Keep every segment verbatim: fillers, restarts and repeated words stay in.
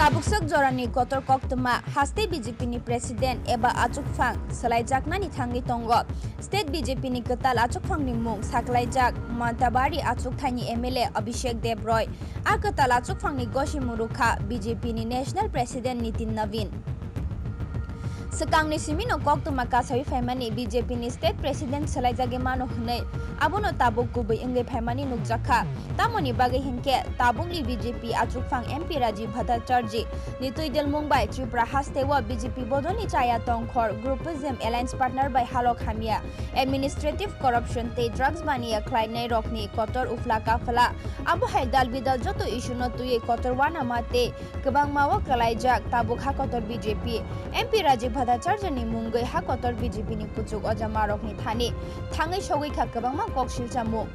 Tabuk swk jorani kotor koktwma haste B J P ni president eba achukphang swlaijaknani thangwi tongo. State B J P ni kwtal achukphangni mung saklaijak Matabari achukthaini M L A Abhishek Deb Roy. A kwtal achukphangni gosimung rwkha B J P ni national president Nitin Navin. Swkangni simino koktwma kasawi phaimani B J P ni state president swlaijagwi mano hwnwi abono tabuk kubui wngwi phaimani nukjakha. Tamoni bagwi hinkhe tabukni B J P achukphang M P Rajiv Bhattacharjee ni twidwlmung bai Tripura hasteo B J P bodolni chaya tongkhor groupism alliance partner bai halok hamya, administrative corruption tei drugs baniya khlainai rokni kotor uphla kaphla. Abo hai dal bidal joto issue no twiwi kotor uanama tei kwbangma o kwlaijak tabuk ha kotor B J P. M P Rajiv Bhattacharjee ni mungwi ha kotor B J P ni kuchuk ojama rokni thani thangwi sogwi kha kwbangma kok silchamung.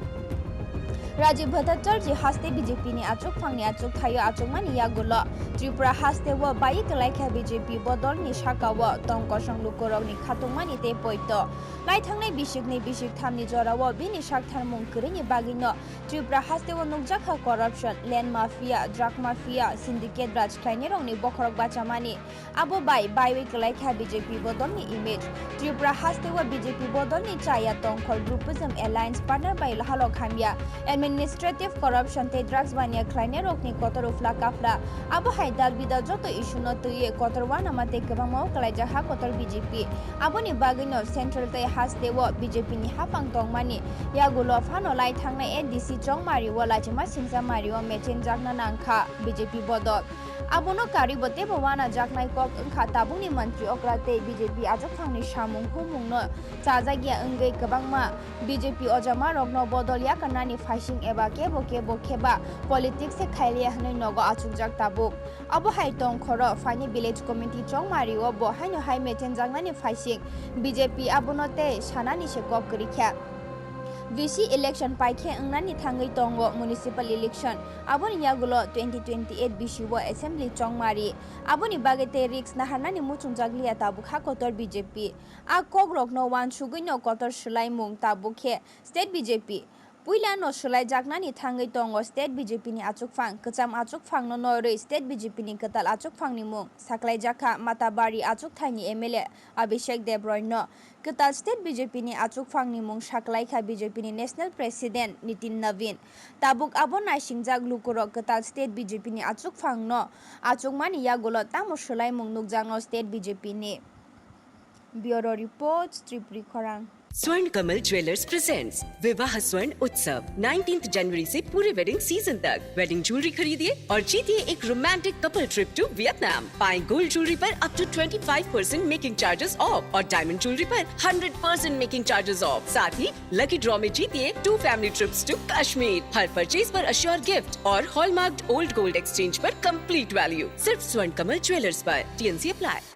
Rajiv Bhattacharjee haste B J P ni achukphangni achukthaio achukmani yagulo Tripura hasteo bai kwlaikha B J P bodolni sakao tong kosong lukurokni khatungmani tei poito. Laithangnai bisikni bisik thamni jorao bini saktharmung kwrwini bagwino Tripura hasteo nukjakha corruption, land mafia, drug mafia, syndicate raj khlainairokni bokhorok bachamani. Abo bai baiwi kwlaikha B J P bodolni image. Tripura hasteo B J P bodolni chaya tongkhor groupism alliance partner bai halok hamya, administrative corruption tei drugs baniya khlainairokni kotor uphla kaphla. Abo hai dal bidal joto issue no twiwi kotor uanama tei kwbangma o kwlaijak ha kotor B J P. Aboni bagwino central tei hasteo B J P ni haphang tongmani yagulo phano laithangnai A D C Chongmari o lachima singcha mari o mechenjakna nangkha B J P bodol. Abono karwibo teibo uanajaknai kok wngkha tabukni mantri okra tei B J P achukphangni samung humungno chajakya wngwi kwbangma B J P ojamarokno bodol yakarnani phaising eba kebo kebo kheba politics se khailiya hwnwi nogo achukjak tabuk. Abo hai tongkhoro phaini village committee Chongmari o bo haino hai mechenjaknani phaising B J P abono tei sanani se kok kwrwi kha. V C election paikhe wngnani thangwi tongo municipal election. Aboni yagulo twenty twenty-eight bisi o assembly Chongmari. Aboni bagwi tei risk naharnani muchungjak liya tabuk ha kotor B J P. A kokrokno uansugwino kotor swlaimung tabuk khe state B J P. Puilano swlaijaknani thangwi tongo state B J P ni achukphang. Kwcham achukphangno norwi state B J P ni kwtal achukphangni mung saklaijakha Matabari achukthaini M L A Abhishek Deb Roy no. Kwtal state B J P ni achukphangni mung saklaikha B J P ni national president Nitin Navin. Tabuk abo naisingjak lukurok kwtal state B J P ni achukphangno achukmani yagulo tamo swlaimung nukjakno state B J P ni. Bureau Report, Tripuri Khorang. स्वर्ण Kamal jewellers presents विवाह स्वर्ण उत्सव, नाइनटीन्थ जनवरी से पूरे wedding season तक। Wedding jewellery खरीदिए और जीतिए एक romantic couple trip to Vietnam. पाएं गोल्ड ज्वेलरी पर up to twenty five percent making charges off और डायमंड ज्वेलरी पर hundred percent making charges off. साथ ही लकी ड्रॉ में जीतिए two family trips to Kashmir. हर परचेज पर अश्योर गिफ्ट और हॉलमार्क्ड ओल्ड गोल्ड एक्सचेंज पर कंप्लीट वैल्यू। सिर्फ स्वर्ण कमल ज्वेलर्स पर। TNC apply.